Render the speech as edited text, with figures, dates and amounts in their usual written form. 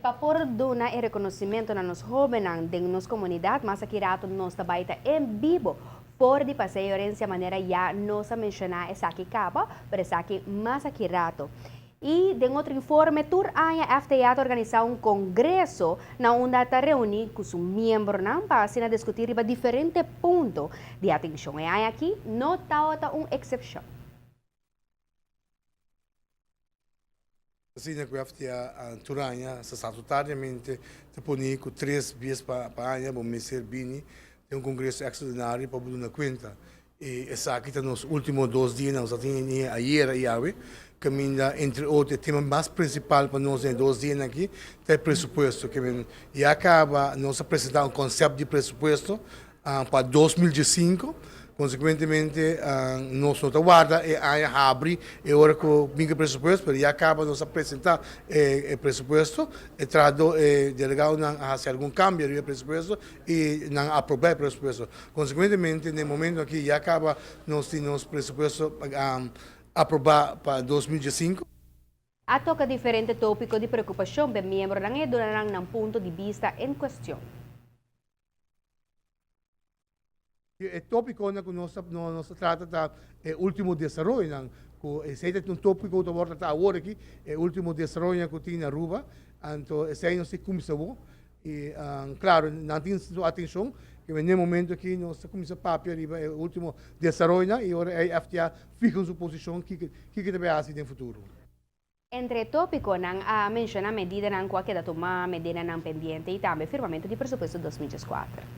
Pa por duna e reconocimento na nos hobennan den nos comunidad, mas aki rato nos ta bay ta en bibo for di Paseo Herencia manera ya nos a menciona esaki caba, pero esaki mas aki rato. Y den otro informe, tur aña FTA ta organisa un congreso na unda ta reuni cu su miembronan pa asina discuti riba diferente punto di atencion. E aña aki no tawata un excepcion. Asina ku FTA tur aña sa statutariamente ta pone ku tres bies pa aña bo mester bini den un kongreso ekstraordinario pa bo duna kuenta. I esaki ta nos ultimo dos dianan, nos a tin ayera i awe, kaminda entre otro e tema mas prinsipal pa nos den e dos dianan aki ta e presupuesto. Ke men ya kaba nos a presentá un konsèpt di presupuesto Pa 2015, konsekuentemente nos no ta warda e aña habri e ora ku bin ku e presupuesto, pero ya kaba nos a presentá e presupuesto, e trahadó, e delegadonan a hasi algun kambio riba e presupuesto i nan a aprobá e presupuesto. Konsekuentemente, na e momento aki ya kaba nos tin nos presupuesto aprobá pa 2015. A toka diferente tópiko di preokupashon p'e miembronan i a duna nan nan punto di bista en kuestion. E tópikonan ku nos ta nos ta trata ta e último desaroyonan ku esei ta un tópiko ku ta wòrdu tratá awor aki, e último desaroyonan ku tin na Aruba. Anto esei nos tin kuminsá bo i klaro nan tin su atenshon ku na e momento aki nos ta kuminsá papia riba e último desaroyonan i ora ei FTA fiha su posishon kiko kiko ta bai hasi den futuro. Entre e tópikonan a menshoná medidanan ku a keda tumá, medidanan pendiente i tambe firmamentu di presupuesto 2014.